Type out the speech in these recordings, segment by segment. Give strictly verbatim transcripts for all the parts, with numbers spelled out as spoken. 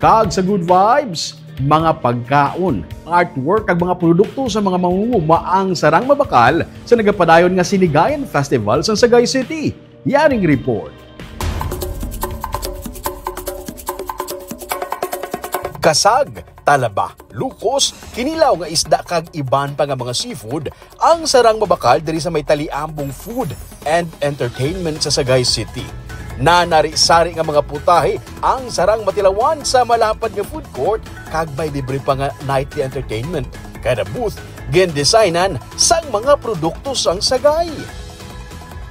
Kag sa Good Vibes, mga pagkaon, artwork, kag mga produkto sa mga mangunguma ang sarang mabakal sa nagapadayon nga Sinigayan Festival sa Sagay City. Yaring report. Kasag, talaba, lukos, kinilaw nga isda kag iban pa nga mga seafood ang sarang mabakal diri sa may Taliambong Food and Entertainment sa Sagay City. Nanari-sari nga mga putahe ang sarang matilawan sa malapad nga food court kag may libre pa nga nightly entertainment. Kada booth, gindesignan sang mga produkto sang Sagay.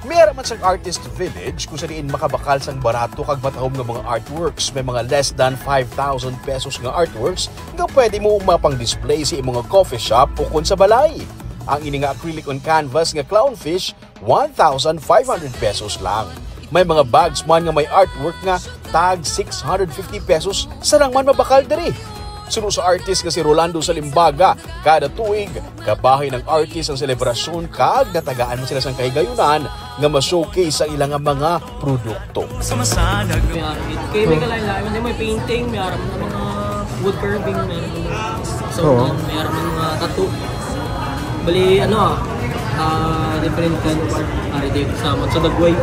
May ara man sang Artist Village kung sa diin makabakal sang barato kag matahom nga mga artworks. May mga less than five thousand pesos nga artworks nga pwede mo mapang-display sa imong mga coffee shop ukon sa balay. Ang ini nga acrylic on canvas nga clownfish, one thousand five hundred pesos lang. May mga bags man nga may artwork nga tag six hundred fifty pesos, sarang man mabakal diri. Suno sa artist nga si Rolando Salimbaga, kada tuig, kabahin ang artist ang selebrasyon kag natagaan man sila sang kahigayunan nga ma-showcase ang ilang mga produkto. May art, kay may kalain-lain, may painting, may aram na mga wood carving, may aram na mga, so, Oo. May aram na mga tattoo. Bali, ano, ah, ah, different kind of art, ah, di sa, sa Dagway.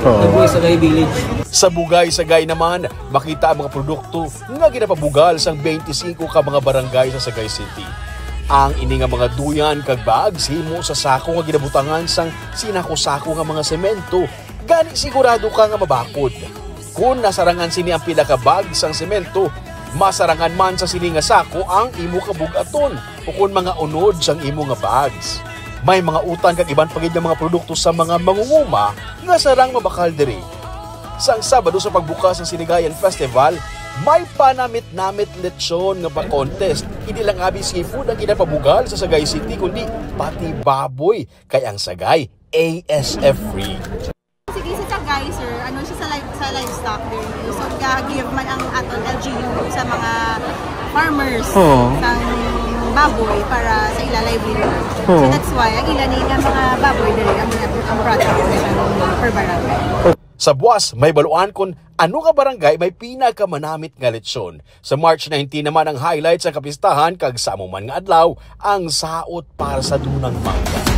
Oo. Dagway, Sagay Village. Sa Bugay, Sagay naman, makita ang mga produkto nga ginapabugal sang twenty-five ka mga barangay sa Sagay City. Ang ini nga mga duyan kag bags himo sa sako nga ginabutangan sang sinako-sako nga mga semento, gani sigurado ka nga mabakod. Kon nasarangan sini ang pila ka bag sang semento, masarangan man sa sini nga sako ang imo kabug-aton ukon mga unod sang imo nga bags. May mga utan kag iban pa gid nga mga produkto sa mga mangunguma nga sarang mabakal diri. Sang Sabado sa pagbukas sang Sinigayan Festival, may panamit-namit lechon nga pa-contest. Hindi lang abi seafood ang ginapabugal sa Sagay City, kundi pati baboy, kay ang Sagay A S F free. Sige, si Sagay, sir, ano siya sa live, sa livestock diri. So, ga-give man ang aton L G U sa mga farmers Oo. sang baboy para sa ila livelihood. Oo. So, that's why ang ila ni nga mga baboy diri ang, ang product sa per barangay. Sa buwas, may baluan kon ano nga barangay may pinakamanamit nga lechon. Sa March nineteen naman ang highlight sa kapistahan, kag sa amo man nga adlaw ang saot para sa dunang mangga.